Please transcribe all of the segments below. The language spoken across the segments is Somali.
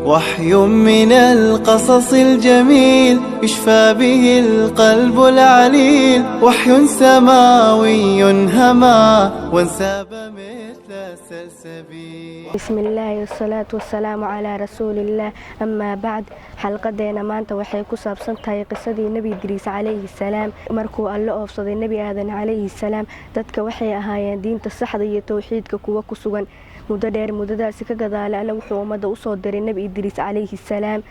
وحي من القصص الجميل يشفى به القلب العليل، وحي سماوي هما وانساب مثل السلسبيل. بسم الله والصلاة والسلام على رسول الله، أما بعد. Xalqadeena maanta waxay ku saabsan tahay qisadii Nebi Idriis calayhi salaam. Markuu Alle oofsaday Nebi Aadan calayhi salaam, dadka waxay ahaayeen diinta saxda iyo towxiidka kuwa ku sugan muddo dheer. Muddadaasi ka gadaale, Alle wuxuu ummadda usoo diray Nebi Idriis calayhi salaam.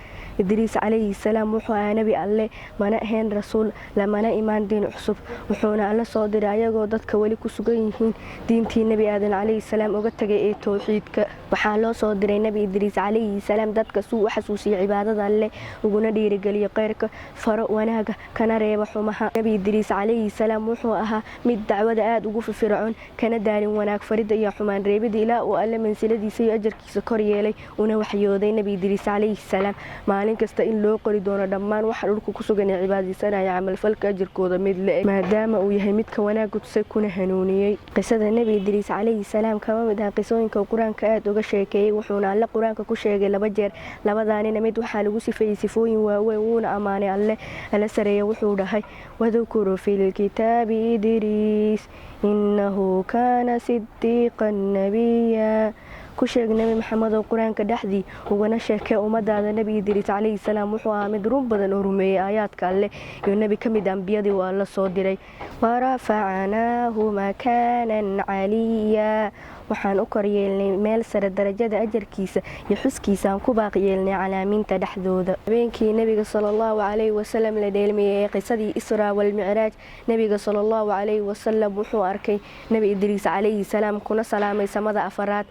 Idriis calayhi salaam wuxuu ahaa nebi Alle, mana ahayn rasuul, lamana imaan diin cusub. Wuxuuna Alle soo diray ayagoo dadka weli ku sugan yihiin diintii Nebi Aadan calayhi salaam uga tagay ee towxiidka. Waxaa loo soo diray Nebi Idriis calayhi salaam dadka suu u xasuusiya cibaadada Alle, uguna dhiirigeliyo kheyrka, faro wanaaga, kana reeba xumaha. Nebi Idriis calayhi salaam wuxuu ahaa mid dacwada aada ugu firfircoon, kana daalin wanaag farida iyo xumaan reebida, ilaa uu Alle mansiladiisa iyo ajarkiisa kor yeelay, una waxyooday Nebi Idriis calayhi salaam maalin kasta in loo qori doono dhammaan waxa dhulka ku sugan ee cibaadaysanaya camalfalka ajarkooda mid la-eg, maadaama uu yahay midka wanaagga tusay kuna hanuuniyey. Qisada Nebi Idriis calayhi salaam kama mid ah qisooyinka Qur-aanka aada uga sheekeeyey. Wuxuuna Alle Qur-aanka ku sheegay laba jeer. Labadaanina mid waxaa lagu sifeeyey sifooyin waaweyn, wuuna ammaanay Alle. Alla sareeya wuxuu dhahay: واذكر في الكتاب إدريس إنه كان صديقا نبيا. Ku sheeg, Nebi Maxamed oo, Qur-aanka dhexdii, ugana sheekee ummadaada Nebi Idriis calayhi salaam. Wuxuu ahaa mid run badan oo rumeeyey aayaadka Alleh iyo nebi ka mid ambiyadii uu Alla soo diray. ورفعناه مكانا عليا. Waxaan u koryeelnay meel sare darajada ajarkiisa iyo xuskiisa aan ku baaqi yeelnay calaamiinta dhexdooda. Habeenkii Nebiga sala Allahu calayhi wasalam la dheelmiyey ee qisadii Israa walmicraaj, Nebiga sala Allahu calayhi wasalam wuxuu arkay Nebi Idriis calayhi salaam, kuna salaamay samada afaraad.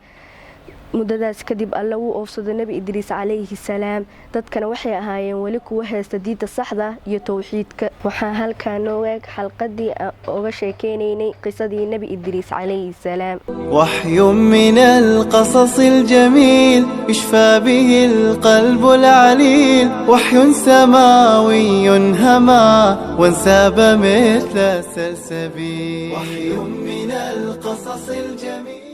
Muddadaas kadib, Alle wuu oofsaday Nebi Idriis calayhi salaam, dadkana waxay ahaayeen weli kuwa haysta diinta saxda iyo towxiidka. Waxaa halkaa noo eeg xalqadii uga sheekeynaynay qisadii Nebi Idriis calayhi salaam. وحي من القصص الجميل يشفى به القلب العليل، وحي سماوي هما وانساب مثل السلسبيل. وحي من القصص الجميل.